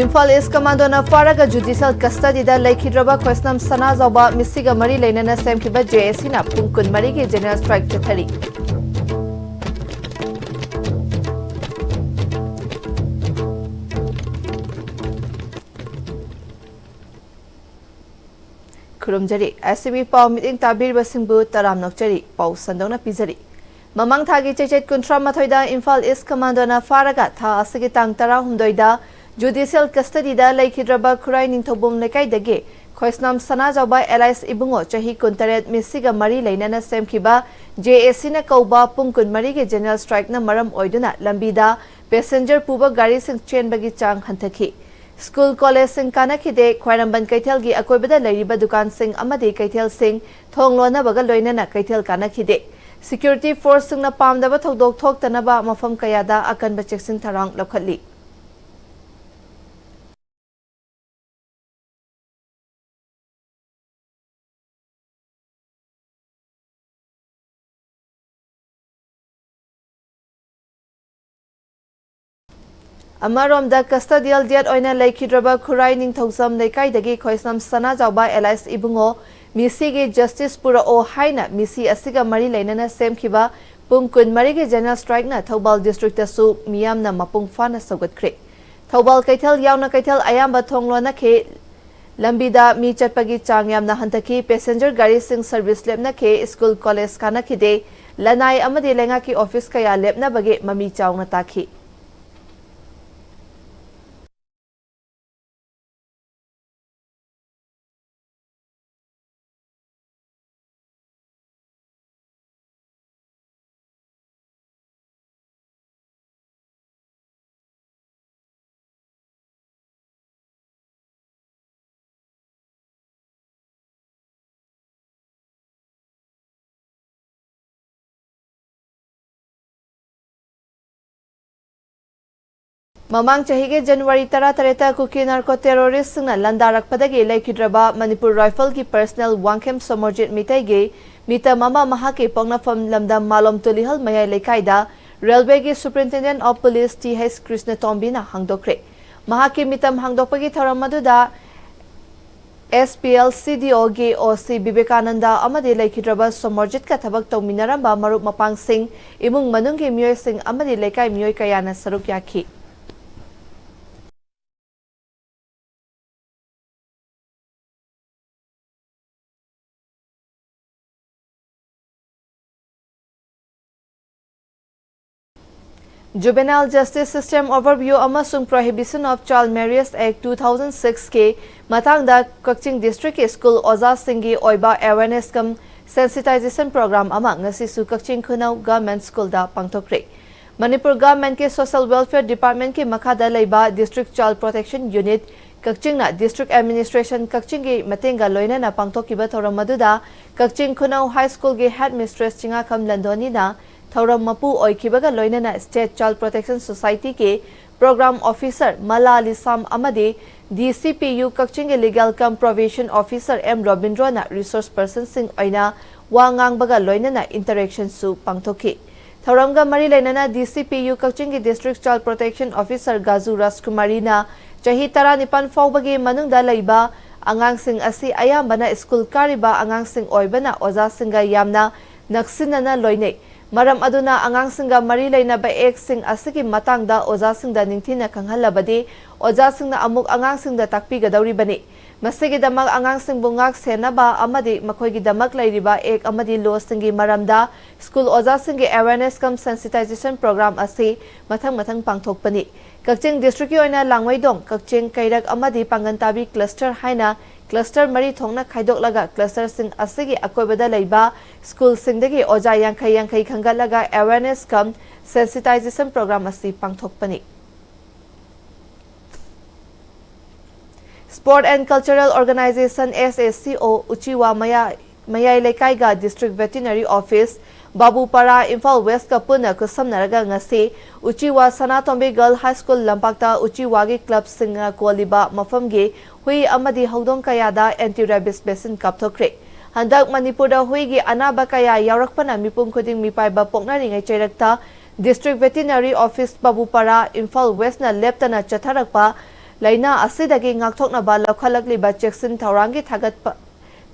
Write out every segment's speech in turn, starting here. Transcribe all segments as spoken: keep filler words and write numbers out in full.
ꯏꯝꯐꯥꯜ ꯏꯁ ꯀꯃꯥꯟꯗꯣꯅ ꯐꯥꯔꯒ ꯖꯨꯗꯤꯁꯤꯌꯦꯜ ꯀꯁꯇꯗꯤꯗ ꯂꯩꯈꯤꯗ꯭ꯔꯕ ꯈꯣꯏꯁꯅꯥꯝ ꯁꯅꯥꯖꯥꯎꯕ ꯃꯤꯁꯤꯒ ꯃꯔꯤ ꯂꯩꯅꯅ ꯁꯦꯝꯈꯤꯕ ꯖꯦ ꯑꯦ ꯁꯤꯅ ꯄꯨꯡ ꯀꯨꯟꯃꯔꯤꯒꯤ ꯖꯦꯅꯔꯦꯜ ꯁ꯭ꯇ꯭ꯔꯥꯏꯛ ꯆꯠꯊꯔꯤ꯫ ꯈꯨꯔꯨꯝꯖꯔꯤ꯫ ꯑꯦꯁ ꯁꯤ ꯕꯤ ꯄꯥꯎ ꯃꯤꯠꯌꯦꯡ ꯇꯥꯕꯤꯔꯤꯕꯁꯤꯡꯕꯨ ꯇꯔꯥꯝꯅ ꯑꯣꯛꯆꯔꯤ꯫ ꯄꯥꯎ ꯁꯟꯗꯣꯛꯅ ꯄꯤꯖꯔꯤ꯫ ꯃꯃꯥꯡ ꯊꯥꯒꯤ ꯆꯩꯆꯠ ꯀꯨꯟꯊ꯭ꯔꯥ ꯃꯥꯊꯣꯏꯗ ꯏꯝꯐꯥꯜ ꯏꯁ ꯀꯃꯥꯟꯗꯣꯅ ꯐꯥꯔꯒ ꯊꯥ ꯑꯁꯤꯒꯤ ꯇꯥꯡ ꯇꯔꯥꯍꯨꯝꯗꯣꯏꯗ ꯖꯨꯗꯤꯁꯤꯌꯦꯜ ꯀꯁꯇꯗꯤꯗ ꯂꯩꯈꯤꯗ꯭ꯔꯕ ꯈꯨꯔꯥꯏ ꯅꯤꯡꯊꯧꯕꯨꯡ ꯂꯩꯀꯥꯏꯗꯒꯤ ꯈꯣꯏꯁꯅꯥꯝ ꯁꯅꯥꯖꯥꯎꯕ ꯑꯦꯂꯥꯏꯁ ꯏꯕꯨꯡꯉꯣ ꯆꯍꯤ ꯀꯨꯟꯇꯔꯦꯠ ꯃꯤꯁꯤꯒ ꯃꯔꯤ ꯂꯩꯅꯅ ꯁꯦꯝꯈꯤꯕ ꯖꯦ ꯑꯦ ꯁꯤꯅ ꯀꯧꯕ ꯄꯨꯡ ꯀꯨꯟꯃꯔꯤꯒꯤ ꯖꯦꯅꯔꯦꯜ ꯁ꯭ꯇ꯭ꯔꯥꯏꯛꯅ ꯃꯔꯝ ꯑꯣꯏꯗꯨꯅ ꯂꯝꯕꯤꯗ ꯄꯦꯁꯦꯟꯖꯔ ꯄꯨꯕ ꯒꯥꯔꯤꯁꯤꯡ ꯆꯦꯟꯕꯒꯤ ꯆꯥꯡ ꯍꯟꯊꯈꯤ꯫ ꯁ꯭ꯀꯨꯜ ꯀꯣꯂꯦꯖꯁꯤꯡ ꯀꯥꯅꯈꯤꯗꯦ꯫ ꯈ꯭ꯋꯥꯏꯔꯝꯕꯟ ꯀꯩꯊꯦꯜꯒꯤ ꯑꯀꯣꯏꯕꯗ ꯂꯩꯔꯤꯕ ꯗꯨꯀꯥꯟꯁꯤꯡ ꯑꯃꯗꯤ ꯀꯩꯊꯦꯜꯁꯤꯡ ꯊꯣꯡ ꯂꯣꯟꯅꯕꯒ ꯂꯣꯏꯅꯅ ꯀꯩꯊꯦꯜ ꯀꯥꯅꯈꯤꯗꯦ꯫ ꯁꯦꯀ꯭ꯌꯨꯔꯤꯇꯤ ꯐꯣꯔꯁꯁꯤꯡꯅ ꯄꯥꯝꯗꯕ ꯊꯧꯗꯣꯛ ꯊꯣꯛꯇꯅꯕ ꯃꯐꯝ ꯀꯌꯥꯗ ꯑꯀꯟꯕ ꯆꯦꯛꯁꯤꯟ ꯊꯧꯔꯥꯡ ꯂꯧꯈꯠꯂꯤ꯫ ꯑꯃꯔꯣꯝꯗ, ꯀꯁꯇꯗꯤꯌꯦꯜ ꯗꯦꯠ ꯑꯣꯏꯅ ꯂꯩꯈꯤꯗ꯭ꯔꯕ ꯈꯨꯔꯥꯏ ꯅꯤꯡꯊꯧꯖꯝ ꯂꯩꯀꯥꯏꯗꯒꯤ ꯈꯣꯏꯁꯅꯥꯝ ꯁꯅꯥꯖꯥꯎꯕ ꯑꯦꯂꯥꯏꯁ ꯏꯕꯨꯡꯉꯣ ꯃꯤꯁꯤꯒꯤ ꯖꯁꯇꯤꯁ ꯄꯨꯔꯛꯑꯣ ꯍꯥꯏꯅ ꯃꯤꯁꯤ ꯑꯁꯤꯒ ꯃꯔꯤ ꯂꯩꯅꯅ ꯁꯦꯝꯈꯤꯕ ꯄꯨꯡ ꯀꯨꯟꯃꯔꯤꯒꯤ ꯖꯦꯅꯔꯦꯜ ꯁ꯭ꯇ꯭ꯔꯥꯏꯛꯅ ꯊꯧꯕꯥꯜ ꯗꯤꯁꯇ꯭ꯔꯤꯛꯇꯁꯨ ꯃꯤꯌꯥꯝꯅ ꯃꯄꯨꯡ ꯐꯥꯅ ꯁꯧꯒꯠꯈ꯭ꯔꯦ꯫ ꯊꯧꯕꯥꯜ ꯀꯩꯊꯦꯜ ꯌꯥꯎꯅ ꯀꯩꯊꯦꯜ ꯑꯌꯥꯝꯕ ꯊꯣꯡ ꯂꯣꯟꯅꯈꯤ꯫ ꯂꯝꯕꯤꯗ ꯃꯤ ꯆꯠꯄꯒꯤ ꯆꯥꯡ ꯌꯥꯝꯅ ꯍꯟꯊꯈꯤ꯫ ꯄꯦꯁꯦꯟꯖꯔ ꯒꯥꯔꯤꯁꯤꯡ ꯁꯔꯚꯤꯁ ꯂꯦꯞꯅꯈꯤ꯫ ꯁ꯭ꯀꯨꯜ ꯀꯣꯂꯦꯖ ꯀꯥꯅꯈꯤꯗꯦ꯫ ꯂꯅꯥꯏ ꯑꯃꯗꯤ ꯂꯩꯉꯥꯛꯀꯤ ꯑꯣꯐꯤꯁ ꯀꯌꯥ ꯂꯦꯞꯅꯕꯒꯤ ꯃꯃꯤ ꯆꯥꯎꯅ ꯇꯥꯈꯤ꯫ ꯃꯃꯥꯡ ꯆꯍꯤꯒꯤ ꯖꯅꯋꯥꯔꯤ ꯇꯔꯥꯇꯔꯦꯠꯇ ꯀꯨꯀꯤ ꯅꯥꯔꯀꯣ ꯇꯦꯔꯣꯔꯤꯁꯁꯤꯡꯅ ꯂꯥꯟꯗꯥꯔꯛꯄꯗꯒꯤ ꯂꯩꯈꯤꯗ꯭ꯔꯕ ꯃꯅꯤꯄꯨꯔ ꯔꯥꯏꯐꯜꯒꯤ ꯄꯔꯁꯅꯦꯜ ꯋꯥꯡꯈꯦꯝ ꯁꯣꯃꯣꯔꯖꯤꯠ ꯃꯤꯇꯩꯒꯤ ꯃꯤꯇꯝ ꯑꯃ ꯃꯍꯥꯛꯀꯤ ꯄꯣꯛꯅꯐꯝ ꯂꯝꯗꯝ ꯃꯥꯂꯣꯝ ꯇꯨꯂꯤꯍꯜ ꯃꯌꯥꯏ ꯂꯩꯀꯥꯏꯗ ꯔꯦꯜꯋꯦꯒꯤ superintendent of police T H ꯀ꯭ꯔꯤꯁꯅꯇꯣꯝꯕꯤꯅ ꯍꯥꯡꯗꯣꯛꯈ꯭ꯔꯦ꯫ ꯃꯍꯥꯛꯀꯤ ꯃꯤꯇꯝ ꯍꯥꯡꯗꯣꯛꯄꯒꯤ ꯊꯧꯔꯝ ꯑꯗꯨꯗ S P L C D O ꯒꯤ O C ꯕꯤꯕꯦꯀꯥꯅꯟꯗ ꯑꯃꯗꯤ ꯂꯩꯈꯤꯗ꯭ꯔꯕ ꯁꯣꯃꯣꯔꯖꯤꯠꯀ ꯊꯕꯛ ꯇꯧꯃꯤꯟꯅꯔꯝꯕ ꯃꯔꯨꯞ ꯃꯄꯥꯡꯁꯤꯡ, ꯏꯃꯨꯡ ꯃꯅꯨꯡꯒꯤ ꯃꯤꯑꯣꯏꯁꯤꯡ ꯑꯃꯗꯤ ꯂꯩꯀꯥꯏ ꯃꯤꯑꯣꯏ ꯀꯌꯥꯅ ꯁꯔꯨꯛ ꯌꯥꯈꯤ꯫ Juvenile Justice System Overview ꯑꯃꯁꯨꯡ Prohibition of Child Marriage Act two thousand six ꯀꯤ ꯃꯇꯥꯡꯗ ꯀꯛꯆꯤꯡ district ꯀꯤ school ꯑꯣꯖꯥꯁꯤꯡꯒꯤ ꯑꯣꯏꯕ awareness cum sensitization program ꯑꯃ ꯉꯁꯤꯁꯨ ꯀꯛꯆꯤꯡ ꯈꯨꯅꯧ government school ꯗ ꯄꯥꯡꯊꯣꯛꯈ꯭ꯔꯦ꯫ ꯃꯅꯤꯄꯨꯔ government ꯀꯤ Social Welfare Department ꯀꯤ ꯃꯈꯥꯗ ꯂꯩꯕ District Child Protection Unit, ꯀꯛꯆꯤꯡꯅ District Administration ꯀꯛꯆꯤꯡꯒꯤ ꯃꯇꯦꯡꯒ ꯂꯣꯏꯅꯅ ꯄꯥꯡꯊꯣꯛꯈꯤꯕ ꯊꯧꯔꯝ ꯑꯗꯨꯗ ꯀꯛꯆꯤꯡ ꯈꯨꯅꯧ High School ꯒꯤ headmistress ꯆꯤꯡꯉꯥꯈꯝ ꯂꯟꯗꯣꯅꯤꯅ ꯊꯧꯔꯝ ꯃꯄꯨ ꯑꯣꯏꯈꯤꯕꯒ ꯂꯣꯏꯅꯅ State Child Protection Society ꯒꯤ program officer ꯃꯂꯥ ꯂꯤꯁꯥꯝ ꯑꯃꯗꯤ D C P U ꯀꯛꯆꯤꯡꯒꯤ legal cum probation officer M ꯔꯣꯕꯤꯟꯗ꯭ꯔꯣꯅ resource person ꯁꯤꯡ ꯑꯣꯏꯅ ꯋꯥ ꯉꯥꯡꯕꯒ ꯂꯣꯏꯅꯅ interaction ꯁꯨ ꯄꯥꯡꯊꯣꯛꯈꯤ꯫ ꯊꯧꯔꯝꯒ ꯃꯔꯤ ꯂꯩꯅꯅ D C P U ꯀꯛꯆꯤꯡꯒꯤ District Child Protection Officer ꯒꯥꯖꯨ ꯔꯥꯖꯀꯨꯃꯥꯔꯤꯅ ꯆꯍꯤ ꯇꯔꯥꯅꯤꯄꯥꯟ ꯐꯥꯎꯕꯒꯤ ꯃꯅꯨꯡꯗ ꯂꯩꯕ ꯑꯉꯥꯡꯁꯤꯡ ꯑꯁꯤ ꯑꯌꯥꯝꯕꯅ school ꯀꯥꯔꯤꯕ ꯑꯉꯥꯡꯁꯤꯡ ꯑꯣꯏꯕꯅ ꯑꯣꯖꯥꯁꯤꯡꯒ ꯌꯥꯝꯅ ꯅꯛꯁꯤꯟꯅꯅ ꯂꯣꯏꯅꯩ꯫ ꯃꯔꯝ ꯑꯗꯨꯅ ꯑꯉꯥꯡꯁꯤꯡꯒ ꯃꯔꯤ ꯂꯩꯅꯕ act ꯁꯤꯡ ꯑꯁꯤꯒꯤ ꯃꯇꯥꯡꯗ ꯑꯣꯖꯥꯁꯤꯡꯗ ꯅꯤꯡꯊꯤꯅ ꯈꯪꯍꯜꯂꯕꯗꯤ ꯑꯣꯖꯥꯁꯤꯡꯅ ꯑꯃꯨꯛ ꯑꯉꯥꯡꯁꯤꯡꯗ ꯇꯥꯛꯄꯤꯒꯗꯧꯔꯤꯕꯅꯤ꯫ ꯃꯁꯤꯒꯤꯗꯃꯛ ꯑꯉꯥꯡꯁꯤꯡꯕꯨ ꯉꯥꯛ ꯁꯦꯟꯅꯕ ꯑꯃꯗꯤ ꯃꯈꯣꯏꯒꯤꯗꯃꯛ ꯂꯩꯔꯤꯕ act ꯑꯃꯗꯤ law ꯁꯤꯡꯒꯤ ꯃꯔꯝꯗ school ꯑꯣꯖꯥꯁꯤꯡꯒꯤ awareness cum sensitization program ꯑꯁꯤ ꯃꯊꯪ ꯃꯊꯪ ꯄꯥꯡꯊꯣꯛꯄꯅꯤ꯫ ꯀꯛꯆꯤꯡ district ꯀꯤ ꯑꯣꯏꯅ ꯂꯥꯡꯃꯩꯗꯣꯡ, ꯀꯛꯆꯤꯡ, ꯀꯩꯔꯛ ꯑꯃꯗꯤ ꯄꯥꯡꯒꯟꯇꯥꯕꯤ cluster ꯍꯥꯏꯅ cluster ꯃꯔꯤ ꯊꯣꯛꯅ ꯈꯥꯏꯗꯣꯛꯂꯒ cluster ꯁꯤꯡ ꯑꯁꯤꯒꯤ ꯑꯀꯣꯏꯕꯗ ꯂꯩꯕ school ꯁꯤꯡꯗꯒꯤ ꯑꯣꯖꯥ ꯌꯥꯡꯈꯩ ꯌꯥꯡꯈꯩ ꯈꯟꯒꯠꯂꯒ awareness cum sensitization program ꯑꯁꯤ ꯄꯥꯡꯊꯣꯛꯄꯅꯤ꯫ Sport and Cultural Organization, S A C O, ꯎꯆꯤꯋꯥ ꯃꯌꯥꯏ, ꯃꯌꯥꯏ ꯂꯩꯀꯥꯏꯒ District Veterinary Office, ꯕꯥꯕꯨꯄꯥꯔꯥ, Imphal West ꯀ ꯄꯨꯟꯅ ꯈꯨꯠꯁꯝꯅꯔꯒ ꯉꯁꯤ ꯎꯆꯤꯋꯥ ꯁꯅꯥꯇꯣꯝꯕꯤ Girl High School ꯂꯝꯄꯥꯛꯇ ꯎꯆꯤꯋꯥꯒꯤ club ꯁꯤꯡꯅ ꯀꯣꯜꯂꯤꯕ ꯃꯐꯝꯒꯤ ꯍꯨꯏ ꯑꯃꯗꯤ ꯍꯧꯗꯣꯡ ꯀꯌꯥꯗ anti rabies vaccine ꯀꯥꯞꯊꯣꯛꯈ꯭ꯔꯦ꯫ ꯍꯟꯗꯛ ꯃꯅꯤꯄꯨꯔꯗ ꯍꯨꯏꯒꯤ ꯑꯅꯥꯕ ꯀꯌꯥ ꯌꯥꯎꯔꯛꯄꯅ ꯃꯤꯄꯨꯝ ꯈꯨꯗꯤꯡ ꯃꯤꯄꯥꯏꯕ ꯄꯣꯛꯅꯔꯤꯉꯩ ꯆꯩꯔꯛꯇ District Veterinary Office, ꯄꯥꯕꯨꯄꯥꯔꯥ, ꯏꯝꯐꯥꯜ ꯋꯦꯁꯅ ꯂꯦꯞꯇꯅ ꯆꯠꯊꯔꯛꯄ ꯂꯥꯏꯅꯥ ꯑꯁꯤꯗꯒꯤ ꯉꯥꯛꯊꯣꯛꯅꯕ ꯂꯧꯈꯠꯂꯛꯂꯤꯕ ꯆꯦꯛꯁꯤꯟ ꯊꯧꯔꯥꯡꯒꯤ ꯊꯥꯒꯠꯄ,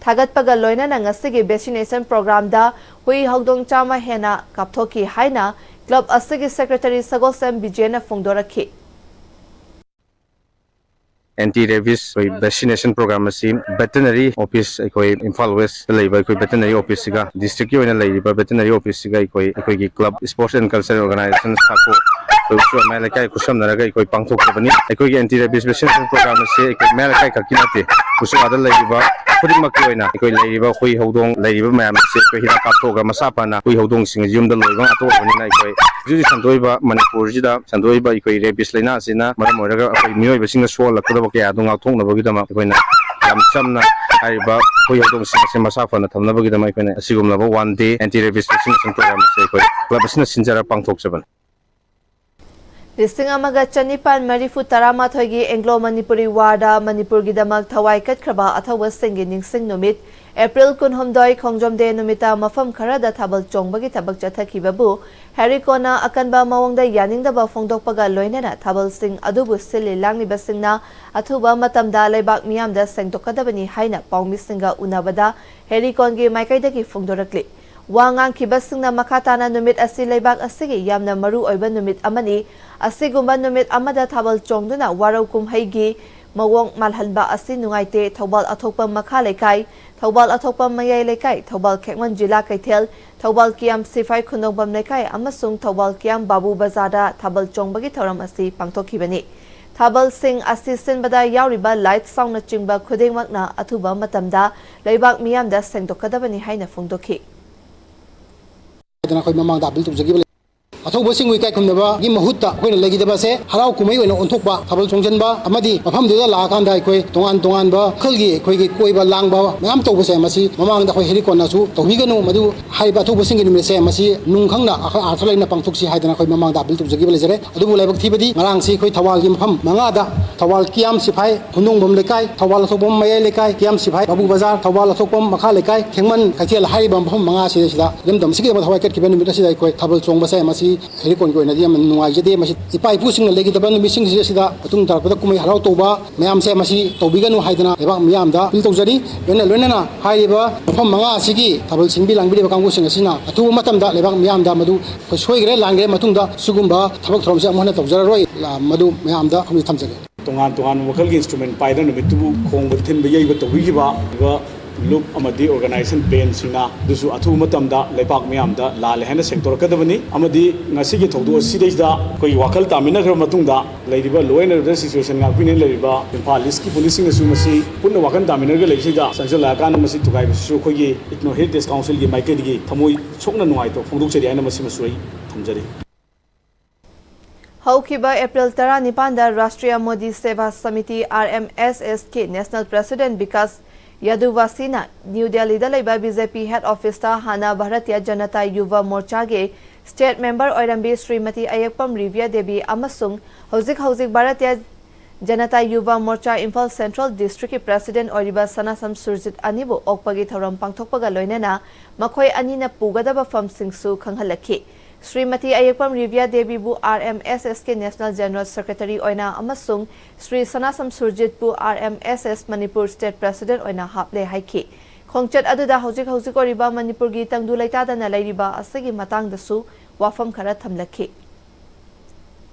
ꯊꯥꯒꯠꯄꯒ ꯂꯣꯏꯅꯅ ꯉꯁꯤꯒꯤ vaccination programꯗ ꯍꯨꯏ ꯍꯧꯗꯣꯡ ꯆꯥꯝꯃ ꯍꯦꯟꯅ ꯀꯥꯞꯊꯣꯛꯈꯤ ꯍꯥꯏꯅ club ꯑꯁꯤꯒꯤ secretary ꯁꯒꯣꯜꯁꯦꯝ ꯕꯤꯖꯦꯅ ꯐꯣꯡꯗꯣꯔꯛꯈꯤ꯫ Anti rabies ꯑꯩꯈꯣꯏ vaccination program ꯑꯁꯤ veterinary office, ꯑꯩꯈꯣꯏ ꯏꯝꯐꯥꯜ ꯋꯦꯁꯇ ꯂꯩꯕ ꯑꯩꯈꯣꯏ veterinary officeꯁꯤꯒ, districtꯀꯤ ꯑꯣꯏꯅ ꯂꯩꯔꯤꯕ veterinary officeꯁꯤꯒ ꯑꯩꯈꯣꯏ, ꯑꯩꯈꯣꯏꯒꯤ club, sports and cultural organization, ꯁꯥꯀꯣ, ꯑꯩꯈꯣꯏ ꯎꯆꯤ ꯋꯥ ꯃꯌꯥꯏ ꯂꯩꯀꯥꯏ ꯈꯨꯠꯁꯝꯅꯔꯒ ꯑꯩꯈꯣꯏ ꯄꯥꯡꯊꯣꯛꯆꯕꯅꯤ꯫ ꯑꯩꯈꯣꯏꯒꯤ anti rabies vaccination program ꯑꯁꯤ ꯑꯩꯈꯣꯏ ꯃꯌꯥꯏ ꯂꯩꯀꯥꯏ ꯈꯛꯀꯤ ꯅꯠꯇꯦ, ꯎꯆꯤ ꯋꯥꯗ ꯂꯩꯔꯤꯕ ꯈꯨꯗꯤꯡꯃꯛꯀꯤ ꯑꯣꯏꯅ ꯑꯩꯈꯣꯏ ꯂꯩꯔꯤꯕ ꯍꯨꯏ ꯍꯧꯗꯣꯡ ꯂꯩꯔꯤꯕ ꯃꯌꯥꯝ ꯑꯁꯤ ꯑꯩꯈꯣꯏ ꯍꯤꯗꯥꯛ ꯀꯥꯞꯊꯣꯛꯑꯒ ꯃꯁꯥ ꯐꯅ ꯍꯨꯏ ꯍꯧꯗꯣꯡꯁꯤꯡ ꯌꯨꯝꯗ ꯂꯣꯏꯕ ꯉꯥꯛꯇ ꯑꯣꯏꯕꯅꯤꯅ ꯑꯩꯈꯣꯏ ꯍꯧꯖꯤꯛ ꯍꯧꯖꯤꯛ ꯁꯟꯗꯣꯛꯏꯕ ꯃꯅꯤꯄꯨꯔꯁꯤꯗ ꯁꯟꯗꯣꯛꯏꯕ ꯑꯩꯈꯣꯏ rabies ꯂꯥꯏꯅꯥ ꯑꯁꯤꯅ ꯃꯔꯝ ꯑꯣꯏꯔꯒ ꯑꯩꯈꯣꯏ ꯃꯤꯑꯣꯏꯕꯁꯤꯡꯅ ꯁꯣꯛꯍꯜꯂꯛꯀꯗꯕ ꯀꯌꯥ ꯑꯗꯨ ꯉꯥꯛꯊꯣꯛꯅꯕꯒꯤꯗꯃꯛ ꯑꯩꯈꯣꯏꯅ ꯌꯥꯝ ꯆꯝꯅ ꯍꯥꯏꯔꯤꯕ ꯍꯨꯏ ꯍꯧꯗꯣꯡꯁꯤꯡ ꯑꯁꯤ ꯃꯁꯥ ꯐꯅ ꯊꯝꯅꯕꯒꯤꯗꯃꯛ ꯑꯩꯈꯣꯏꯅ ꯑꯁꯤꯒꯨꯝꯂꯕ one day anti rabies vaccination program ꯑꯁꯤ ꯑꯩꯈꯣꯏ club ꯑꯁꯤꯅ ꯁꯤꯟꯖꯔ ꯄꯥꯡꯊꯣꯛꯆꯕꯅꯤ꯫ ꯂꯤꯁꯤꯡ ꯑꯃꯒ ꯆꯅꯤꯄꯥꯟ ꯃꯔꯤꯐꯨ ꯇꯔꯥꯃꯥꯊꯣꯏꯒꯤ Anglo Manipuri Warꯗ ꯃꯅꯤꯄꯨꯔꯒꯤꯗꯃꯛ ꯊꯋꯥꯏ ꯀꯠꯈ꯭ꯔꯕ ꯑꯊꯧꯕꯁꯤꯡꯒꯤ ꯅꯤꯡꯁꯤꯡ ꯅꯨꯃꯤꯠ April ꯀꯨꯟꯍꯨꯝꯗꯣꯏ, ꯈꯣꯡꯖꯣꯝ day ꯅꯨꯃꯤꯠꯇ ꯃꯐꯝ ꯈꯔꯗ ꯊꯥꯕꯜ ꯆꯣꯡꯕꯒꯤ ꯊꯕꯛ ꯆꯠꯊꯈꯤꯕꯕꯨ ꯍꯦꯔꯤꯀꯣꯟꯅ ꯑꯀꯟꯕ ꯃꯑꯣꯡꯗ ꯌꯥꯅꯤꯡꯗꯕ ꯐꯣꯡꯗꯣꯛꯄꯒ ꯂꯣꯏꯅꯅ ꯊꯥꯕꯜꯁꯤꯡ ꯑꯗꯨꯕꯨ ꯁꯤꯜꯂꯤ ꯂꯥꯡꯂꯤꯕꯁꯤꯡꯅ ꯑꯊꯨꯕ ꯃꯇꯝꯗ ꯂꯩꯕꯥꯛ ꯃꯤꯌꯥꯝꯗ ꯁꯦꯡꯗꯣꯛꯀꯗꯕꯅꯤ ꯍꯥꯏꯅ ꯄꯥꯎꯃꯤꯁꯤꯡꯒ ꯎꯅꯕꯗ ꯍꯦꯔꯤꯀꯣꯟꯒꯤ ꯃꯥꯏꯀꯩꯗꯒꯤ ꯐꯣꯡꯗꯣꯔꯛꯂꯤ꯫ ꯋꯥ ꯉꯥꯡꯈꯤꯕꯁꯤꯡꯅ ꯃꯈꯥ ꯇꯥꯅ ꯅꯨꯃꯤꯠ ꯑꯁꯤ ꯂꯩꯕꯥꯛ ꯑꯁꯤꯒꯤ ꯌꯥꯝꯅ ꯃꯔꯨ ꯑꯣꯏꯕ ꯅꯨꯃꯤꯠ ꯑꯃꯅꯤ꯫ ꯑꯁꯤꯒꯨꯝꯕ ꯅꯨꯃꯤꯠ ꯑꯃꯗ ꯊꯥꯕꯜ ꯆꯣꯡꯗꯨꯅ ꯋꯥꯔꯧ ꯀꯨꯝꯍꯩꯒꯤ ꯃꯑꯣꯡ ꯃꯥꯜꯍꯟꯕ ꯑꯁꯤ ꯅꯨꯡꯉꯥꯏꯇꯦ꯫ ꯊꯧꯕꯥꯜ ꯑꯊꯣꯛꯄꯝ ꯃꯈꯥ ꯂꯩꯀꯥꯏ, ꯊꯧꯕꯥꯜ ꯑꯊꯣꯛꯄꯝ ꯃꯌꯥꯏ ꯂꯩꯀꯥꯏ, ꯊꯧꯕꯥꯜ ꯈꯦꯛꯃꯟ ꯖꯤꯂꯥ ꯀꯩꯊꯦꯜ, ꯊꯧꯕꯥꯜ ꯀꯤꯌꯥꯝ ꯁꯤꯐꯥꯏ ꯈꯨꯟꯗꯣꯡꯕꯝ ꯂꯩꯀꯥꯏ ꯑꯃꯁꯨꯡ ꯊꯧꯕꯥꯜ ꯀꯤꯌꯥꯝ ꯕꯥꯕꯨ ꯕꯖꯥꯔꯗ ꯊꯥꯕꯜ ꯆꯣꯡꯕꯒꯤ ꯊꯧꯔꯝ ꯑꯁꯤ ꯄꯥꯡꯊꯣꯛꯈꯤꯕꯅꯤ꯫ ꯊꯥꯕꯜꯁꯤꯡ ꯑꯁꯤ ꯁꯤꯟꯕꯗ ꯌꯥꯎꯔꯤꯕ light soundꯅꯆꯤꯡꯕ ꯈꯨꯗꯤꯡꯃꯛꯅ ꯑꯊꯨꯕ ꯃꯇꯝꯗ ꯂꯩꯕꯥꯛ ꯃꯤꯌꯥꯝꯗ ꯁꯦꯡꯗꯣꯛꯀꯗꯕꯅꯤ ꯍꯥꯏꯅ ꯐꯣꯡꯗꯣꯛꯈꯤ꯫ ꯍꯥꯏꯗꯅ ꯑꯩꯈꯣꯏ ꯃꯃꯥꯡꯗ appeal ꯇꯧꯖꯈꯤꯕ ꯂꯩ꯫ ꯑꯊꯧꯕꯁꯤꯡꯕꯨ ꯏꯀꯥꯏ ꯈꯨꯝꯅꯕꯒꯤ ꯃꯍꯨꯠꯇ ꯑꯩꯈꯣꯏꯅ ꯂꯩꯈꯤꯗꯕꯁꯦ ꯍꯔꯥꯎ ꯀꯨꯝꯍꯩ ꯑꯣꯏꯅ ꯑꯣꯟꯊꯣꯛꯄ, ꯊꯥꯕꯜ ꯆꯣꯡꯁꯤꯟꯕ ꯑꯃꯗꯤ ꯃꯐꯝꯗꯨꯗ ꯂꯥꯛꯑꯀꯥꯟꯗ ꯑꯩꯈꯣꯏ ꯇꯣꯉꯥꯟ ꯇꯣꯉꯥꯟꯕ ꯃꯈꯜꯒꯤ ꯑꯩꯈꯣꯏꯒꯤ ꯀꯣꯏꯕ ꯂꯥꯡꯕ ꯃꯌꯥꯝ ꯇꯧꯕꯁꯦ, ꯃꯁꯤ ꯃꯃꯥꯡꯗ ꯑꯩꯈꯣꯏ ꯍꯦꯔꯤꯀꯣꯟꯅꯁꯨ ꯇꯧꯕꯤꯒꯅꯨ꯫ ꯃꯗꯨ ꯍꯥꯏꯔꯤꯕ ꯑꯊꯧꯕꯁꯤꯡꯒꯤ ꯅꯨꯃꯤꯠꯁꯦ ꯃꯁꯤ ꯅꯨꯡ ꯈꯪꯅ ꯑꯩꯈꯣꯏ ꯑꯥꯔꯊ ꯂꯩꯅ ꯄꯥꯡꯊꯣꯛꯁꯤ ꯍꯥꯏꯗꯅ ꯑꯩꯈꯣꯏ ꯃꯃꯥꯡꯗ appeal ꯇꯧꯖꯈꯤꯕ ꯂꯩꯖꯔꯦ꯫ ꯑꯗꯨꯕꯨ ꯂꯥꯏꯕꯛ ꯊꯤꯕꯗꯤ ꯉꯔꯥꯡꯁꯤ ꯑꯩꯈꯣꯏ ꯊꯧꯕꯥꯜꯒꯤ ꯃꯐꯝ ꯃꯉꯥꯗ, ꯊꯧꯕꯥꯜ ꯀꯤꯌꯥꯝ ꯁꯤꯐꯥꯏ ꯈꯨꯟꯗꯣꯡꯕꯝ ꯂꯩꯀꯥꯏ, ꯊꯧꯕꯥꯜ ꯑꯊꯣꯛꯄꯝ ꯃꯌꯥꯏ ꯂꯩꯀꯥꯏ, ꯀꯤꯌꯥꯝ ꯁꯤꯐꯥꯏ ꯕꯥꯕꯨ ꯕꯖꯥꯔ, ꯊꯧꯕꯥꯜ ꯑꯊꯣꯛꯄꯝ ꯃꯈꯥ ꯂꯩꯀꯥꯏ, ꯊꯦꯡꯃꯟ ꯀꯩꯊꯦꯜ ꯍꯥꯏꯔꯤꯕ ꯃꯐꯝ ꯃꯉꯥ ꯑꯁꯤꯗꯩꯁꯤꯗ ꯏꯔꯝꯗꯝ ꯑꯁꯤꯒꯤꯗꯃꯛ ꯊꯋꯥꯏ ꯀꯠꯈꯤꯕ ꯅꯨꯃꯤꯠ ꯑꯁꯤꯗ ꯑꯩꯈꯣꯏ ꯊꯥꯕꯜ ꯆꯣꯡꯕꯁꯦ ꯃꯁꯤ ꯍꯦꯔꯤꯀꯣꯟꯒꯤ ꯑꯣꯏꯅꯗꯤ ꯌꯥꯝꯅ ꯅꯨꯡꯉꯥꯏꯖꯗꯦ꯫ ꯃꯁꯤ ꯏꯄꯥ ꯏꯄꯨꯁꯤꯡꯅ ꯂꯩꯈꯤꯗꯕ ꯅꯨꯃꯤꯠꯁꯤꯡꯁꯤ ꯑꯁꯤꯗ ꯃꯇꯨꯡ ꯇꯥꯔꯛꯄꯗ ꯀꯨꯝꯍꯩ ꯍꯔꯥꯎ ꯇꯧꯕ ꯃꯌꯥꯝꯁꯦ ꯃꯁꯤ ꯇꯧꯕꯤꯒꯅꯨ ꯍꯥꯏꯗꯅ ꯂꯩꯕꯥꯛ ꯃꯤꯌꯥꯝꯗ ꯑꯄꯤꯜ ꯇꯧꯖꯔꯤ꯫ ꯂꯣꯏꯅ ꯂꯣꯏꯅꯅ ꯍꯥꯏꯔꯤꯕ ꯃꯐꯝ ꯃꯉꯥ ꯑꯁꯤꯒꯤ ꯊꯥꯕꯜ ꯁꯤꯟꯕꯤ ꯂꯥꯡꯕꯤꯔꯤꯕ ꯀꯥꯡꯕꯨꯁꯤꯡ ꯑꯁꯤꯅ ꯑꯊꯨꯕ ꯃꯇꯝꯗ ꯂꯩꯕꯥꯛ ꯃꯤꯌꯥꯝꯗ ꯃꯗꯨ ꯑꯩꯈꯣꯏ ꯁꯣꯏꯈ꯭ꯔꯦ ꯂꯥꯟꯈ꯭ꯔꯦ ꯃꯇꯨꯡꯗ ꯁꯤꯒꯨꯝꯕ ꯊꯕꯛ ꯊꯧꯔꯝꯁꯦ ꯑꯃꯨꯛ ꯍꯟꯅ ꯇꯧꯖꯔꯔꯣꯏ꯫ ꯃꯗꯨ ꯃꯌꯥꯝꯗ ꯑꯩꯈꯣꯏ ꯊꯝꯖꯒꯦ꯫ ꯇꯣꯉꯥꯟ ꯇꯣꯉꯥꯟꯕ ꯃꯈꯜꯒꯤ instrument ꯄꯥꯏꯗꯅ ꯅꯨꯃꯤꯠꯇꯨꯕꯨ ꯈꯣꯡꯕ ꯊꯤꯟꯕ ꯌꯩꯕ ꯇꯧꯕꯤꯈꯤꯕ ꯂꯨꯞ ꯑꯃꯗꯤ organization bandꯁꯤꯡꯅ ꯑꯗꯨꯁꯨ ꯑꯊꯨꯕ ꯃꯇꯝꯗ ꯂꯩꯄꯥꯛ ꯃꯤꯌꯥꯝꯗ ꯂꯥꯜꯂꯦ ꯍꯥꯏꯅ ꯁꯦꯡꯗꯣꯔꯛꯀꯗꯕꯅꯤ꯫ ꯑꯃꯗꯤ ꯉꯁꯤꯒꯤ ꯊꯧꯗꯣꯛ ꯑꯁꯤꯗꯩꯁꯤꯗ ꯑꯩꯈꯣꯏ ꯋꯥꯈꯜ ꯇꯥꯃꯤꯟꯅꯈ꯭ꯔꯕ ꯃꯇꯨꯡꯗ ꯂꯩꯔꯤꯕ law and order situation ꯉꯥꯛꯄꯤꯅ ꯂꯩꯔꯤꯕ ꯏꯝꯐꯥꯜ Eastꯀꯤ policeꯁꯤꯡꯅꯁꯨ ꯃꯁꯤ ꯄꯨꯟꯅ ꯋꯥꯈꯜ ꯇꯥꯃꯤꯟꯅꯔꯒ ꯂꯩꯕꯁꯤꯗ ꯆꯪꯁꯤꯜꯂꯛꯑꯀꯥꯟꯗ ꯃꯁꯤ ꯊꯨꯒꯥꯏꯕꯁꯤꯁꯨ ꯑꯩꯈꯣꯏꯒꯤ Ethno Heritage Councilꯒꯤ ꯃꯥꯏꯀꯩꯗꯒꯤ ꯊꯃꯣꯏ ꯁꯣꯛꯅ ꯅꯨꯡꯉꯥꯏꯇꯕ ꯐꯣꯡꯗꯣꯛꯆꯔꯤ ꯍꯥꯏꯅ ꯃꯁꯤꯃꯁꯨ ꯑꯩ ꯊꯝꯖꯔꯤ꯫ ꯍꯧꯈꯤꯕ ꯑꯦꯄ꯭ꯔꯤꯜ ꯇꯔꯥꯅꯤꯄꯥꯟꯗ ꯔꯥꯁꯇ꯭ꯔꯤꯌꯥ ꯃꯣꯗꯤ ꯁꯦꯚꯥ ꯁꯃꯤꯇꯤ, RMSSꯀꯤ National President ꯕꯤꯀꯥꯁ ꯌꯥꯗꯨꯚꯥꯁꯤꯅ ꯅ꯭ꯌꯨ ꯗꯦꯜꯂꯤꯗ ꯂꯩꯕ BJP head officeꯇ ꯍꯥꯟꯅ ꯚꯥꯔꯇꯤꯌꯥ ꯖꯅꯇꯥ ꯌꯨꯚꯥ ꯃꯣꯔꯆꯥꯒꯤ state member ꯑꯣꯏꯔꯝꯕꯤ ꯁ꯭ꯔꯤꯃꯇꯤ ꯑꯌꯦꯛꯄꯝ ꯔꯤꯕꯤꯌꯥ ꯗꯦꯕꯤ ꯑꯃꯁꯨꯡ ꯍꯧꯖꯤꯛ ꯍꯧꯖꯤꯛ ꯚꯥꯔꯇꯤꯌꯥ ꯖꯅꯇꯥ ꯌꯨꯚꯥ ꯃꯣꯔꯆꯥ ꯏꯝꯐꯥꯜ Central Districtꯀꯤ President ꯑꯣꯏꯔꯤꯕ ꯁꯅꯥꯁꯝ ꯁꯨꯔꯖꯤꯠ ꯑꯅꯤꯕꯨ ꯑꯣꯛꯄꯒꯤ ꯊꯧꯔꯝ ꯄꯥꯡꯊꯣꯛꯄꯒ ꯂꯣꯏꯅꯅ ꯃꯈꯣꯏ ꯑꯅꯤꯅ ꯄꯨꯒꯗꯕ ꯐꯝꯁꯤꯡꯁꯨ ꯈꯪꯍꯜꯂꯛꯈꯤ꯫ ꯁ꯭ꯔꯤꯃꯇꯤ ꯑꯌꯦꯛꯄꯝ ꯔꯤꯕꯤꯌꯥ ꯗꯦꯕꯤꯕꯨ RMSSꯀꯤ National General Secretary ꯑꯣꯏꯅ ꯑꯃꯁꯨꯡ Shri ꯁꯅꯥꯁꯝ ꯁꯨꯔꯖꯤꯠꯄꯨ RMSS Manipur state president ꯑꯣꯏꯅ ꯍꯥꯞꯂꯦ ꯍꯥꯏꯈꯤ꯫ ꯈꯣꯡꯆꯠ ꯑꯗꯨꯗ ꯍꯧꯖꯤꯛ ꯍꯧꯖꯤꯛ ꯑꯣꯏꯔꯤꯕ ꯃꯅꯤꯄꯨꯔꯒꯤ ꯇꯪꯗꯨ ꯂꯩꯇꯥꯗꯅ ꯂꯩꯔꯤꯕ ꯑꯁꯤꯒꯤ ꯃꯇꯥꯡꯗꯁꯨ ꯋꯥꯐꯝ ꯈꯔ ꯊꯝꯂꯛꯈꯤ꯫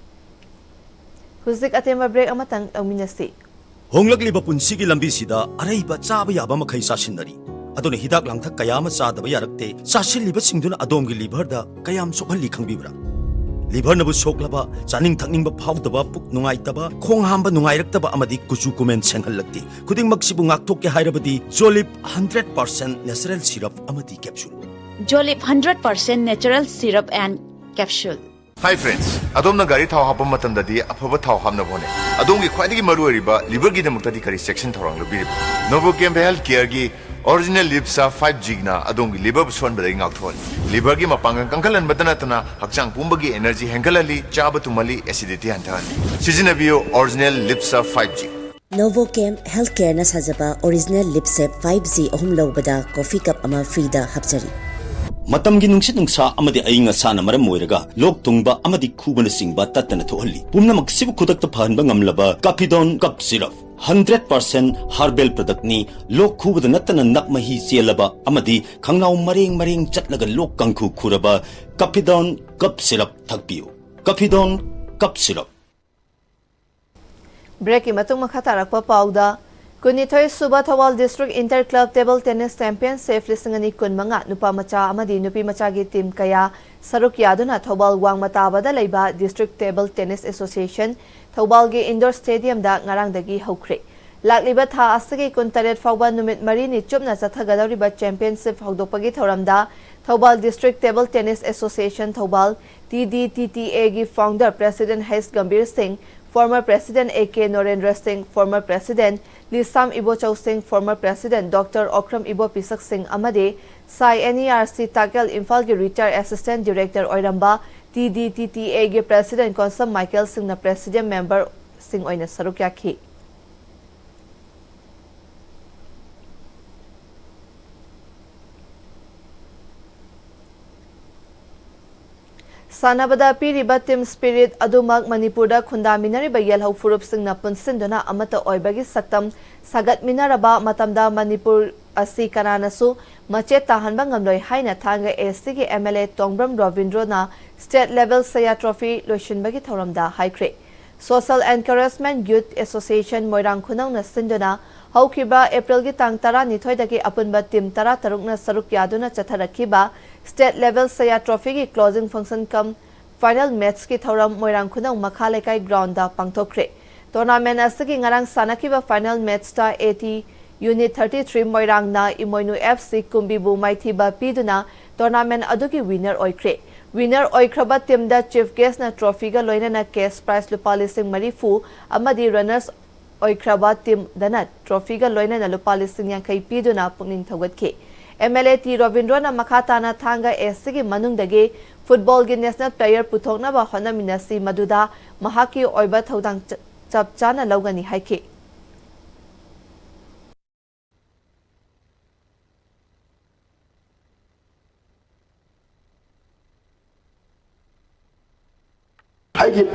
ꯍꯧꯖꯤꯛ ꯑꯇꯦꯟꯕ break ꯑꯃꯇꯪ ꯂꯧꯃꯤꯟꯅꯁꯤ꯫ ꯍꯣꯡꯂꯛꯂꯤꯕ ꯄꯨꯟꯁꯤꯒꯤ ꯂꯝꯕꯤꯁꯤꯗ ꯑꯔꯩꯕ ꯆꯥꯕ ꯌꯥꯕ ꯃꯈꯩ ꯆꯥꯁꯤꯟꯅꯔꯤ꯫ ꯑꯗꯨꯅ ꯍꯤꯗꯥꯛ ꯂꯥꯡꯊꯛ ꯀꯌꯥ ꯑꯃ ꯆꯥꯗꯕ ꯌꯥꯔꯛꯇꯦ꯫ ꯆꯥꯁꯤꯜꯂꯤꯕꯁꯤꯡꯗꯨꯅ ꯑꯗꯣꯝꯒꯤ liverꯗ ꯀꯌꯥꯝ ꯁꯣꯛꯍꯜꯂꯤ ꯈꯪꯕꯤꯕ꯭ꯔꯥ? Liverꯅꯕꯨ ꯁꯣꯛꯂꯕ, ꯆꯥꯅꯤꯡ ꯊꯛꯅꯤꯡꯕ ꯐꯥꯎꯗꯕ, ꯄꯨꯛ ꯅꯨꯡꯉꯥꯏꯇꯕ, ꯈꯣꯡ ꯍꯥꯝꯕ ꯅꯨꯡꯉꯥꯏꯔꯛꯇꯕ ꯑꯃꯗꯤ ꯀꯨꯆꯨ ꯀꯨꯃꯦꯟ ꯁꯦꯡꯍꯜꯂꯛꯇꯦ꯫ ꯈꯨꯗꯤꯡꯃꯛꯁꯤꯕꯨ ꯉꯥꯛꯊꯣꯛꯀꯦ ꯍꯥꯏꯔꯕꯗꯤ Jolib hundred percent natural syrup ꯑꯃꯗꯤ capsule꯫ Jolib hundred percent natural syrup and capsule꯫ Hi friends, ꯑꯗꯣꯝꯅ ꯒꯥꯔꯤ ꯊꯥꯎ ꯍꯥꯞꯄ ꯃꯇꯝꯗꯗꯤ ꯑꯐꯕ ꯊꯥꯎ ꯍꯥꯞꯅꯕ ꯍꯣꯠꯅꯩ꯫ ꯑꯗꯣꯝꯒꯤ ꯈ꯭ꯋꯥꯏꯗꯒꯤ ꯃꯔꯨꯑꯣꯏꯔꯤꯕ liverꯒꯤꯗꯃꯛꯇꯗꯤ ꯀꯔꯤ ꯆꯦꯛꯁꯤꯟ ꯊꯧꯔꯥꯡ ꯂꯧꯕꯤꯔꯤꯕ? Novochem Healthcareꯒꯤ Original Liver Serve five Gꯅ ꯑꯗꯣꯝꯒꯤ liverꯕꯨ ꯁꯣꯟꯕꯗꯒꯤ ꯉꯥꯛꯊꯣꯛꯍꯜꯂꯤ꯫ Liverꯒꯤ ꯃꯄꯥꯡꯒꯜ ꯀꯟꯈꯠꯍꯟꯕꯇ ꯅꯠꯇꯅ ꯍꯛꯆꯥꯡ ꯄꯨꯝꯕꯒꯤ energy ꯍꯦꯟꯒꯠꯍꯜꯂꯤ, ꯆꯥꯕ ꯇꯨꯝꯍꯜꯂꯤ, acidity ꯍꯟꯊꯍꯜꯂꯤ꯫ ꯁꯤꯖꯤꯟꯅꯕꯤꯌꯨ Original Liver Serve five G꯫ Novochem Healthcareꯅ ꯁꯥꯖꯕ Original Liver Serve five G ꯑꯍꯨꯝ ꯂꯧꯕꯗ coffee cup ꯑꯃ freeꯗ ꯍꯥꯞꯆꯔꯤ꯫ ꯃꯇꯝꯒꯤ ꯅꯨꯡꯁꯤꯠ ꯅꯨꯡꯁꯥ ꯑꯃꯗꯤ ꯑꯏꯪ ꯑꯁꯥꯅ ꯃꯔꯝ ꯑꯣꯏꯔꯒ ꯂꯣꯛ ꯊꯨꯡꯕ ꯑꯃꯗꯤ ꯈꯨꯕꯅꯆꯤꯡꯕ ꯇꯠꯇꯅ ꯊꯣꯛꯍꯜꯂꯤ꯫ ꯄꯨꯝꯅꯃꯛꯁꯤꯕꯨ ꯈꯨꯗꯛꯇ ꯐꯍꯟꯕ ꯉꯝꯂꯕ ꯀꯥꯐꯤꯗꯣꯟ ꯀꯞ ꯁꯤꯔꯞ, ꯍꯟꯗ꯭ꯔꯦꯠ ꯄꯥꯔꯁꯦꯟ ꯍꯥꯔꯕꯦꯜ ꯄ꯭ꯔꯗꯛꯅꯤ꯫ ꯂꯣꯛ ꯈꯨꯕꯗ ꯅꯠꯇꯅ ꯅꯞ ꯃꯍꯤ ꯆꯦꯜꯂꯕ ꯑꯃꯗꯤ ꯈꯪꯅꯥꯎ ꯃꯔꯦꯡ ꯃꯔꯦꯡ ꯆꯠꯂꯒ ꯂꯣꯛ ꯀꯥꯡꯈꯨ ꯈꯨꯔꯕ ꯀꯥꯐꯤꯗꯣꯟ ꯀꯞ ꯁꯤꯔꯞ ꯊꯛꯄꯤꯌꯨ꯫ ꯀꯥꯐꯤꯗꯣꯟ ꯀꯞ ꯁꯤꯔꯞ꯫ ꯕ꯭ꯔꯦꯛꯀꯤ ꯃꯇꯨꯡ ꯃꯈꯥ ꯇꯥꯔꯛꯄ ꯄꯥꯎꯗ, ꯀꯨꯟꯅꯤꯊꯣꯏ ꯁꯨꯕ Thoubal district inter club table tennis championship ꯂꯤꯁꯤꯡ ꯑꯅꯤ ꯀꯨꯟꯃꯉꯥ ꯅꯨꯄꯥ ꯃꯆꯥ ꯑꯃꯗꯤ ꯅꯨꯄꯤ ꯃꯆꯥꯒꯤ ꯇꯤꯝ ꯀꯌꯥ ꯁꯔꯨꯛ ꯌꯥꯗꯨꯅ ꯊꯧꯕꯥꯜ ꯋꯥꯡꯃ ꯇꯥꯕꯗ ꯂꯩꯕ ꯗꯤꯁꯇ꯭ꯔꯤꯛ ꯇꯦꯕꯜ ꯇꯦꯅꯤꯁ ꯑꯦꯁꯣꯁꯤꯌꯦꯁꯟ ꯊꯧꯕꯥꯜꯒꯤ ꯏꯟꯗꯣꯔ ꯁ꯭ꯇꯦꯗꯤꯌꯝꯗ ꯉꯔꯥꯡꯗꯒꯤ ꯍꯧꯈ꯭ꯔꯦ꯫ ꯂꯥꯛꯂꯤꯕ ꯊꯥ ꯑꯁꯤꯒꯤ ꯀꯨꯟꯇꯔꯦꯠ ꯐꯥꯎꯕ ꯅꯨꯃꯤꯠ ꯃꯔꯤꯅꯤ ꯆꯨꯞꯅ ꯆꯠꯊꯒꯗꯧꯔꯤꯕ ꯆꯦꯝꯄꯤꯌꯟꯁꯤꯞ ꯍꯧꯗꯣꯛꯄꯒꯤ ꯊꯧꯔꯝꯗ Thoubal district table tennis association Thoubal, T D T T ꯑꯦꯒꯤ ꯐꯥꯎꯟꯗꯔ ꯄ꯭ꯔꯦꯁꯤꯗꯦꯟꯠ ꯍꯩꯁ ꯒꯝꯚꯤꯔ ꯁꯤꯡ, ꯐꯣꯔꯃꯔ ꯄ꯭ꯔꯦꯁꯤꯗꯦꯟꯠ ꯑꯦ ꯀꯦ ꯅꯣꯔꯦꯟꯗ꯭ꯔ ꯁꯤꯡ, ꯐꯣꯔꯃꯔ ꯄ꯭ꯔꯦꯁꯤꯗꯦꯟꯠ ꯂꯤꯁꯥꯝ ꯏꯕꯣꯆꯧ ꯁꯤꯡ, ꯐꯣꯔꯃꯔ ꯄ꯭ꯔꯦꯁꯤꯗꯦꯟꯠ ꯗꯣꯛꯇꯔ ꯑꯣꯀ꯭ꯔꯝ ꯏꯕꯣ ꯄꯤꯁꯛ ꯁꯤꯡ ꯑꯃꯗꯤ ꯁꯥꯏ ꯑꯦꯟ ꯏ ꯑꯥꯔ ꯁꯤ ꯇꯥꯀꯦꯜ ꯏꯝꯐꯥꯜꯒꯤ ꯔꯤꯇꯥꯌꯔ ꯑꯦꯁꯤꯁꯇꯦꯟꯠ ꯗꯤꯔꯦꯛꯇꯔ ꯑꯣꯏꯔꯝꯕ ꯇꯤ ꯗꯤ ꯇꯤ ꯇꯤ ꯑꯦꯒꯤ ꯄ꯭ꯔꯦꯁꯤꯗꯦꯟꯠ ꯀꯣꯟꯁꯝ ꯃꯥꯏꯀꯦꯜ ꯁꯤꯡꯅ ꯄ꯭ꯔꯦꯁꯤꯗꯤꯌꯝ ꯃꯦꯝꯕꯔꯁꯤꯡ ꯑꯣꯏꯅ ꯁꯔꯨꯛ ꯌꯥꯈꯤ꯫ ꯁꯥꯟꯅꯕꯗ ꯄꯤꯔꯤꯕ ꯇꯤꯝ ꯁ꯭ꯄꯤꯔꯤꯠ ꯑꯗꯨꯃꯛ ꯃꯅꯤꯄꯨꯔꯗ ꯈꯨꯟꯗꯥꯃꯤꯟꯅꯔꯤꯕ ꯌꯦꯜꯍꯧ ꯐꯨꯔꯨꯞꯁꯤꯡꯅ ꯄꯨꯟꯁꯤꯟꯗꯨꯅ ꯑꯃꯠꯇ ꯑꯣꯏꯕꯒꯤ ꯁꯛꯇꯝ ꯁꯥꯒꯠꯃꯤꯟꯅꯔꯕ ꯃꯇꯝꯗ ꯃꯅꯤꯄꯨꯔ ꯑꯁꯤ ꯀꯅꯥꯅꯁꯨ ꯃꯆꯦꯠ ꯇꯥꯍꯟꯕ ꯉꯝꯂꯣꯏ ꯍꯥꯏꯅ ꯊꯥꯡꯒ ꯑꯦ ꯁꯤꯒꯤ ꯑꯦꯝ ꯑꯦꯜ ꯑꯦ ꯇꯣꯡꯕ꯭ꯔꯝ ꯔꯣꯕꯤꯟꯗ꯭ꯔꯣꯅ ꯁ꯭ꯇꯦꯠ ꯂꯦꯚꯦꯜ ꯁꯌꯥ ꯇ꯭ꯔꯣꯐꯤ ꯂꯣꯏꯁꯤꯟꯕꯒꯤ ꯊꯧꯔꯝꯗ ꯍꯥꯏꯈ꯭ꯔꯦ꯫ Social encouragement youth association Moirang Khunou ꯁꯤꯟꯗꯨꯅ ꯍꯧꯈꯤꯕ ꯑꯦꯄ꯭ꯔꯤꯜꯒꯤ ꯇꯥꯡ ꯇꯔꯥꯅꯤꯊꯣꯏꯗꯒꯤ ꯑꯄꯨꯟꯕ ꯇꯤꯝ ꯇꯔꯥꯇꯔꯨꯛꯅ ꯁꯔꯨꯛ ꯌꯥꯗꯨꯅ ꯆꯠꯊꯔꯛꯈꯤꯕ ꯁ꯭ꯇꯦꯠ ꯂꯦꯚꯦꯜ ꯁꯌꯥ ꯇ꯭ꯔꯣꯐꯤꯒꯤ ꯀ꯭ꯂꯣꯖꯤꯡ ꯐꯪꯁꯟ ꯀꯝ ꯐꯥꯏꯅꯦꯜ ꯃꯦꯠꯆꯀꯤ ꯊꯧꯔꯝ ꯃꯣꯏꯔꯥꯡ ꯈꯨꯅꯧ ꯃꯈꯥ ꯂꯩꯀꯥꯏ ꯒ꯭ꯔꯥꯎꯟꯗ ꯄꯥꯡꯊꯣꯛꯈ꯭ꯔꯦ꯫ ꯇꯣꯔꯅꯥꯃꯦꯟꯠ ꯑꯁꯤꯒꯤ ꯉꯔꯥꯡ ꯁꯥꯟꯅꯈꯤꯕ ꯐꯥꯏꯅꯦꯜ ꯃꯦꯠꯆꯇ A T unit thirty three ꯃꯣꯏꯔꯥꯡꯅ ꯏꯃꯣꯏꯅꯨ ꯑꯦꯐ ꯁꯤ ꯀꯨꯝꯕꯤꯕꯨ ꯃꯥꯏꯊꯤꯕ ꯄꯤꯗꯨꯅ ꯇꯣꯔꯅꯥꯃꯦꯟꯠ ꯑꯗꯨꯒꯤ ꯋꯤꯅꯔ ꯑꯣꯏꯈ꯭ꯔꯦ꯫ ꯋꯤꯅꯔ ꯑꯣꯏꯈ꯭ꯔꯕ ꯇꯤꯝꯗ ꯆꯤꯐ ꯒꯦꯁ꯭ꯠꯅ ꯇ꯭ꯔꯣꯐꯤꯒ ꯂꯣꯏꯅꯅ ꯀꯦꯁ ꯄ꯭ꯔꯥꯏꯖ ꯂꯨꯄꯥ ꯂꯤꯁꯤꯡ ꯃꯔꯤꯐꯨ ꯑꯃꯗꯤ ꯔꯟꯅꯔꯁ ꯑꯣꯏꯈ꯭ꯔꯕ ꯇꯤꯝꯗꯅ ꯇ꯭ꯔꯣꯐꯤꯒ ꯂꯣꯏꯅꯅ ꯂꯨꯄꯥ ꯂꯤꯁꯤꯡ ꯌꯥꯡꯈꯩ ꯄꯤꯗꯨꯅ ꯄꯨꯛꯅꯤꯡ ꯊꯧꯒꯠꯈꯤ꯫ ꯑꯦꯝ ꯑꯦꯜ ꯑꯦ ꯇꯤ ꯔꯣꯕꯤꯟꯗ꯭ꯔꯣꯅ ꯃꯈꯥ ꯇꯥꯅ ꯊꯥꯡꯒ ꯑꯦ ꯁꯤꯒꯤ ꯃꯅꯨꯡꯗꯒꯤ ꯐꯨꯠꯕꯣꯜꯒꯤ ꯅꯦꯁꯅꯦꯜ ꯄ꯭ꯂꯦꯌꯔ ꯄꯨꯊꯣꯛꯅꯕ ꯍꯣꯠꯅꯃꯤꯟꯅꯁꯤ, ꯃꯗꯨꯗ ꯃꯍꯥꯛꯀꯤ ꯑꯣꯏꯕ ꯊꯧꯗꯥꯡ ꯆ-, ꯆꯞ ꯆꯥꯅ ꯂꯧꯒꯅꯤ ꯍꯥꯏꯈꯤ꯫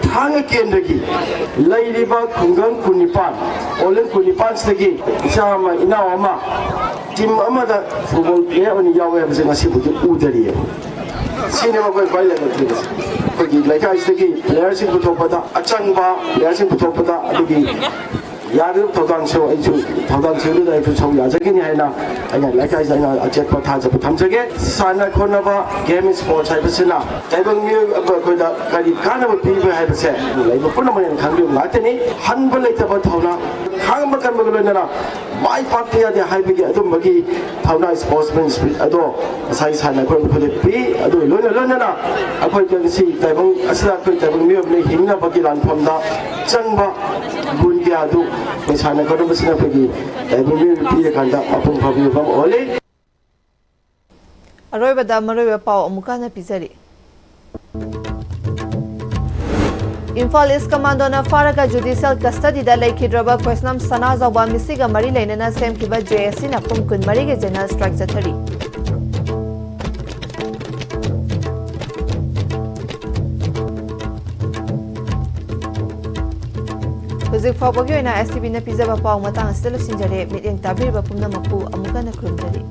ꯊꯥꯡꯒ ꯀꯦꯟꯗ꯭ꯔꯒꯤ ꯂꯩꯔꯤꯕ ꯈꯨꯡꯒꯪ ꯀꯨꯟꯅꯤꯄꯥꯟ, ꯑꯣꯜꯂꯦꯟ ꯀꯨꯟꯅꯤꯄꯥꯟꯁꯤꯗꯒꯤ ꯏꯆꯥ ꯑꯃ, ꯏꯅꯥꯎ ꯑꯃ, ꯇꯤꯝ ꯑꯃꯗ ꯐꯨꯠꯕꯣꯜ ꯄ꯭ꯂꯦꯌꯔ ꯑꯣꯏꯅ ꯌꯥꯎꯋꯦ ꯍꯥꯏꯕꯁꯦ ꯉꯁꯤꯕꯨꯗꯤ ꯎꯗꯔꯤꯑꯕ꯫ ꯁꯤꯅꯦꯕ ꯑꯩꯈꯣꯏ ꯈ꯭ꯋꯥꯏ ꯂꯥꯏꯕꯛ ꯊꯤꯕꯁꯦ꯫ ꯑꯩꯈꯣꯏꯒꯤ ꯂꯩꯀꯥꯏꯁꯤꯗꯒꯤ ꯄ꯭ꯂꯦꯌꯔꯁꯤꯡ ꯄꯨꯊꯣꯛꯄꯗ, ꯑꯆꯪꯕ ꯄ꯭ꯂꯦꯌꯔꯁꯤꯡ ꯄꯨꯊꯣꯛꯄꯗ, ꯑꯗꯨꯒꯤ ꯌꯥꯗꯕ ꯊꯧꯗꯥꯡꯁꯨ ꯑꯩꯁꯨ, ꯊꯧꯗꯥꯡꯁꯤꯡꯗꯨꯗ ꯑꯩꯁꯨ ꯁꯔꯨꯛ ꯌꯥꯖꯒꯅꯤ ꯍꯥꯏꯅ ꯑꯩꯅ ꯂꯩꯀꯥꯏꯁꯤꯗ ꯑꯩꯅ ꯑꯆꯦꯠꯄ ꯊꯥꯖꯕ ꯊꯝꯖꯒꯦ꯫ ꯁꯥꯟꯅ ꯈꯣꯠꯅꯕ, ꯒꯦꯝ, ꯁ꯭ꯄꯣꯔꯠꯁ ꯍꯥꯏꯕꯁꯤꯅ ꯇꯥꯏꯕꯪ ꯃꯤꯑꯣꯏ ꯑꯩꯈꯣꯏꯗ ꯀꯔꯤ ꯀꯥꯟꯅꯕ ꯄꯤꯕ ꯍꯥꯏꯕꯁꯦ ꯂꯩꯕ ꯄꯨꯝꯅꯃꯛꯅ ꯈꯪꯕꯤꯕ ꯉꯥꯛꯇꯅꯤ꯫ ꯍꯟꯕ ꯂꯩꯇꯕ ꯊꯧꯅꯥ, ꯈꯥꯡꯕ ꯀꯟꯕꯒ ꯂꯣꯏꯅꯅ ꯃꯥꯏ ꯄꯥꯛꯄ ꯌꯥꯗꯦ ꯍꯥꯏꯕꯒꯤ ꯑꯗꯨꯝꯕꯒꯤ ꯊꯧꯅꯥ, ꯁ꯭ꯄꯣꯔꯠꯁꯃꯦꯟ ꯁ꯭ꯄꯤꯔꯤꯠ ꯑꯗꯣ ꯉꯁꯥꯏ ꯁꯥꯟꯅ ꯈꯣꯠꯅꯕ ꯑꯩꯈꯣꯏꯗ ꯄꯤ꯫ ꯑꯗꯨꯒ ꯂꯣꯏꯅ ꯂꯣꯏꯅꯅ ꯑꯩꯈꯣꯏ ꯉꯁꯤ ꯇꯥꯏꯕꯪ ꯑꯁꯤꯗ ꯑꯩꯈꯣꯏ ꯇꯥꯏꯕꯪ ꯃꯤꯑꯣꯏꯕꯅ ꯍꯤꯡꯅꯕꯒꯤ ꯂꯥꯟꯐꯝꯗ ꯆꯪꯕ ꯒꯨꯟ ꯀꯌꯥꯗꯨ ꯑꯩꯈꯣꯏ ꯁꯥꯟꯅ ꯈꯣꯠꯅꯕꯁꯤꯅ ꯑꯩꯈꯣꯏꯒꯤ ꯇꯥꯏꯕꯪ ꯃꯤꯑꯣꯏꯕ ꯄꯤꯔꯀꯥꯟꯗ ꯃꯄꯨꯡ ꯐꯥꯕ ꯃꯐꯝ ꯑꯣꯜꯂꯤ꯫ ꯑꯔꯣꯏꯕꯗ ꯃꯔꯨꯑꯣꯏꯕ ꯄꯥꯎ ꯑꯃꯨꯛꯀ ꯍꯟꯅ ꯄꯤꯖꯔꯤ꯫ ꯏꯝꯐꯥꯜ ꯏꯁ ꯀꯃꯥꯟꯗꯣꯅ ꯐꯥꯔꯒ ꯖꯨꯗꯤꯁꯤꯌꯦꯜ ꯀꯁꯇꯗꯤꯗ ꯂꯩꯈꯤꯗ꯭ꯔꯕ ꯈ꯭ꯋꯥꯏꯁꯅꯥꯝ ꯁꯅꯥꯖꯥꯎꯕ ꯃꯤꯁꯤꯒ ꯃꯔꯤ ꯂꯩꯅꯅ ꯁꯦꯝꯈꯤꯕ ꯖꯦ ꯑꯦꯁ ꯁꯤꯅ ꯄꯨꯡ ꯀꯨꯟꯃꯔꯤꯒꯤ ꯖꯦꯅꯔꯦꯜ ꯁ꯭ꯇ꯭ꯔꯥꯏꯛ ꯆꯠꯊꯔꯤ꯫ ꯍꯧꯖꯤꯛ ꯐꯥꯎꯕꯒꯤ ꯑꯣꯏꯅ ꯑꯦꯁ ꯇꯤ ꯚꯤꯅ ꯄꯤꯖꯕ ꯄꯥꯎ ꯃꯇꯥꯡ ꯑꯁꯤꯗ ꯂꯣꯏꯁꯤꯟꯖꯔꯦ꯫ ꯃꯤꯠꯌꯦꯡ ꯇꯥꯕꯤꯔꯤꯕ ꯄꯨꯝꯅꯃꯛꯄꯨ ꯑꯃꯨꯛ ꯍꯟꯅ ꯈꯨꯔꯨꯝꯖꯔꯤ꯫